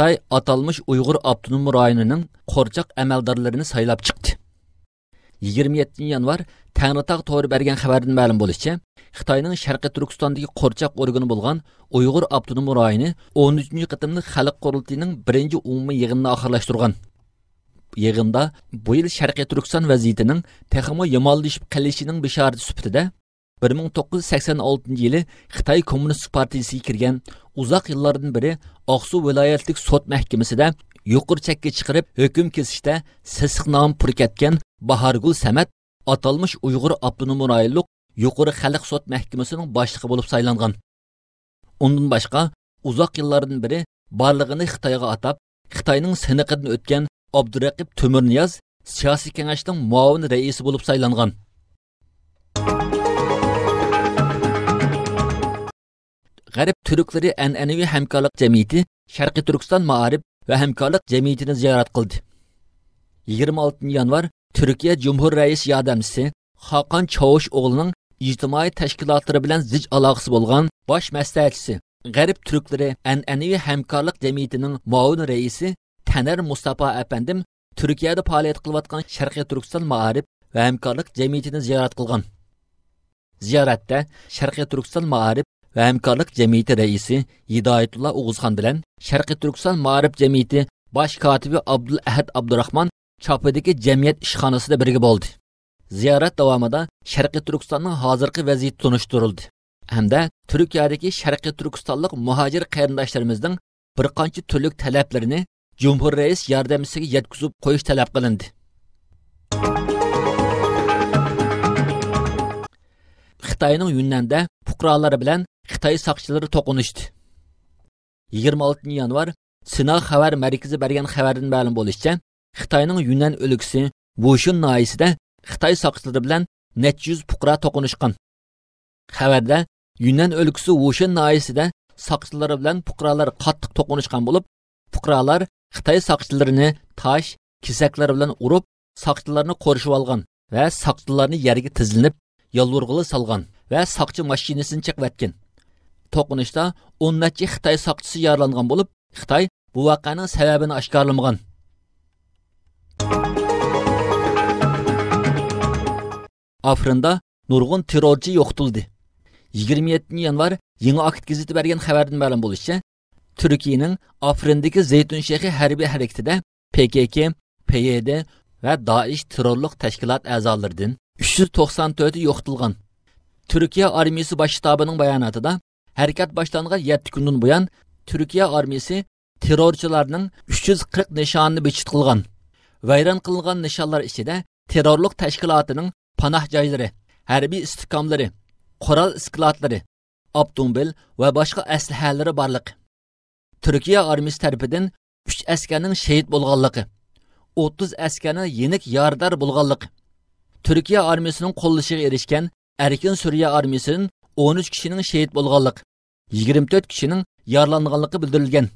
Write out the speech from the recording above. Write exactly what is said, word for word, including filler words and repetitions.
خىتاي ئاتالمىش ئۇيغۇر ئاپتونوم رايونىنىڭ قورچاق ئەمەلدارلىرىنى سايلاپ چىقتى. يىگىرمە يەتتىنچى يانۋار تەڭرىتاغ تورى بەرگەن خەۋەردىن مەلۇم بولۇشىچە، خىتاينىڭ شەرقىي تۈركىستاندىكى قورچاق ئورگىنى بولغان ئۇيغۇر ئاپتونوم رايونى ئون ئۈچىنچى قېتىملىق خەلق قۇرۇلتىيىنىڭ بىرىنچى ئومۇمىي يىغىنىنى ئاخىرلاشتۇرغان. يىغىندا بۇ يىل شەرقىي تۈركىستان ۋەزىيىتىنىڭ تېخىمۇ يامانلىشىپ قېلىشىنىڭ بېشارىتى سۈپىتىدە، بىر مىڭ توققۇز يۈز سەكسەن ئالتىنچى يىلى خىتاي كوممۇنىستىك پارتىيىسىگە كىرگەن، ئۇزاق يىللاردىن بېرى ئاقسۇ ۋىلايەتلىك سوت مەھكىمىسىدە يۇقىرى چەككە چىقىرىپ ھۆكۈم كېسىشتە سېسىقنامە پۇر كەتكەن باھارگۈل سەمەت ئاتالمىش ئۇيغۇر ئاپتونوم رايونلۇق يۇقىرى خەلق سوت مەھكىمىسىنىڭ باشلىقى بولۇپ سايلانغان. ئۇندىن باشقا، ئۇزاق يىللاردىن بېرى بارلىقىنى خىتايغا ئاتاپ، خىتاينىڭ سىنىقىدىن ئۆتكەن ئابدۇرەقىپ تۆمۈرنىياز سىياسىي كېڭەشنىڭ مۇئاۋىن رەئىسى بولۇپ سايلانغان. غەرب تۈركلىرى ئەنئەنىۋى ھەمكارلىق جەمئىيىتى شەرقىي تۈركىستان مائارىپ ۋە ھەمكارلىق جەمئىيىتىنى زىيارەت قىلدى. يىگىرمە ئالتىنچى يانۋار تۈركىيە جۇمھۇر رەئىس ياردەمچىسى خاقان چاۋۇش ئوغلىنىڭ ئىجتىمائىي تەشكىلاتلىرى بىلەن زىچ ئالاقىسى بولغان باش مەسلىھەتچىسى، غەرب تۈركلىرى ئەنئەنىۋى ھەمكارلىق جەمئىيىتىنىڭ مۇئاۋىن رەئىسى تەنەر مۇستاپا ئەپەندىم تۈركىيەدە پائالىيەت قىلىۋاتقان شەرقىي تۈركىستان مائارىپ ۋە ھەمكارلىق جەمئىيىتىنى زىيارەت قىلغان. زىيارەتتە شەرقىي تۈركىستان مائارىپ ۋە ھەمكارلىق جەمئىيىتى رەئىسى ھىدايەتۇللا ئوغۇزخان بىلەن شەرقىي تۈركىستان مائارىپ جەمئىيىتى باش كاتىپى ئابدۇل ئەھەد ئابدۇراخمان چاپىدىكى جەمئىيەت ئىشخانىسىدا بىرگە بولدى. زىيارەت داۋامىدا شەرقىي تۈركىستاننىڭ ھازىرقى ۋەزىيىتى تونۇشتۇرۇلدى ھەمدە تۈركىيەدىكى شەرقىي تۈركىستانلىق مۇھاجىر قېرىنداشلىرىمىزنىڭ بىر قانچە تۈرلۈك تەلەپلىرىنى جۇمھۇر رەئىس ياردەمچىسىگە يەتكۈزۈپ قويۇش تەلەپ قىلىندى. خىتاينىڭ يۈننەندە پۇقرالىرى بىلەن خىتاي ساقچىلىرى توقۇنۇشتى. يىگىرمە ئالتىنچى يانۋار سىنا خەۋەر مەركىزى بەرگەن خەۋەردىن مەلۇم بولۇشىچە، خىتاينىڭ يۈننەن ئۆلكىسى ۋۇشۈن ناھىيىسىدە خىتاي ساقچىلىرى بىلەن نەچچە يۈز پۇقرا توقۇنۇشقان. خەۋەردە، يۈننەن ئۆلكىسى ۋۇشۈن ناھىيىسىدە ساقچىلىرى بىلەن پۇقرالار قاتتىق توقۇنۇشقان بولۇپ، پۇقرالار خىتاي ساقچىلىرىنى تاش، كېسەكلەر بىلەن ئۇرۇپ، ساقچىلارنى قورشىۋالغان ۋە ساقچىلارنى يەرگە تىزلىنىپ، يالۋۇرغىلى سالغان ۋە ساقچى ماشىنىسىنى چېقىۋەتكەن. توقۇنۇشتا ئون نەچچە خىتاي ساقچىسى يارىلانغان بولۇپ، خىتاي بۇ ۋەقەنىڭ سەۋەبىنى ئاشكارىلىمىغان. ئافرىندا نۇرغۇن تېررورچى يوقىتىلدى. يىگىرمە يەتتىنچى يانۋار يېڭى ئاكت گېزىتى بەرگەن خەۋەردىن مەلۇم بولۇشىچە، تۈركىيىنىڭ ئافرىندىكى زەيتۇن شېخى ھەربىي ھەرىكىتىدە پكك، پيد ۋە دائىش تېررورلۇق تەشكىلات ئەزالىرىدىن ئۈچ يۈز توقسان تۆتى يوقىتىلغان. تۈركىيە ئارمىيىسى باش شتابىنىڭ باياناتىدا، ھەرىكەت باشلانغان يەتتە كۈندىن بۇيان تۈركىيە ئارمىيىسى تېررورچىلارنىڭ ئۈچ يۈز قىرىق نىشانىنى بىچىت قىلغان. ۋەيران قىلىنغان نىشانلار ئىچىدە تېررورلۇق تەشكىلاتىنىڭ پاناھ جايلىرى، ھەربىي ئىستىھكاملىرى، قورال ئىسكىلاتلىرى، ئاپتوموبىل ۋە باشقا ئەسلىھەلىرى بارلىقى، تۈركىيە ئارمىيىسى تەرىپىدىن ئۈچ ئەسكەرنىڭ شېھىت بولغانلىقى، ئوتتۇز ئەسكەرنىڭ يېنىك يارىدار بولغانلىقى، تۈركىيە ئارمىيىسىنىڭ قوللىشىغا ئېرىشكەن ئەركىن سۈرىيە ئارمىيىسىدىن ئون ئۈچ كىشىنىڭ شېھىت بولغانلىقى، يىگىرمە تۆت كىشىنىڭ يارىلانغانلىقى بىلدۈرۈلگەن.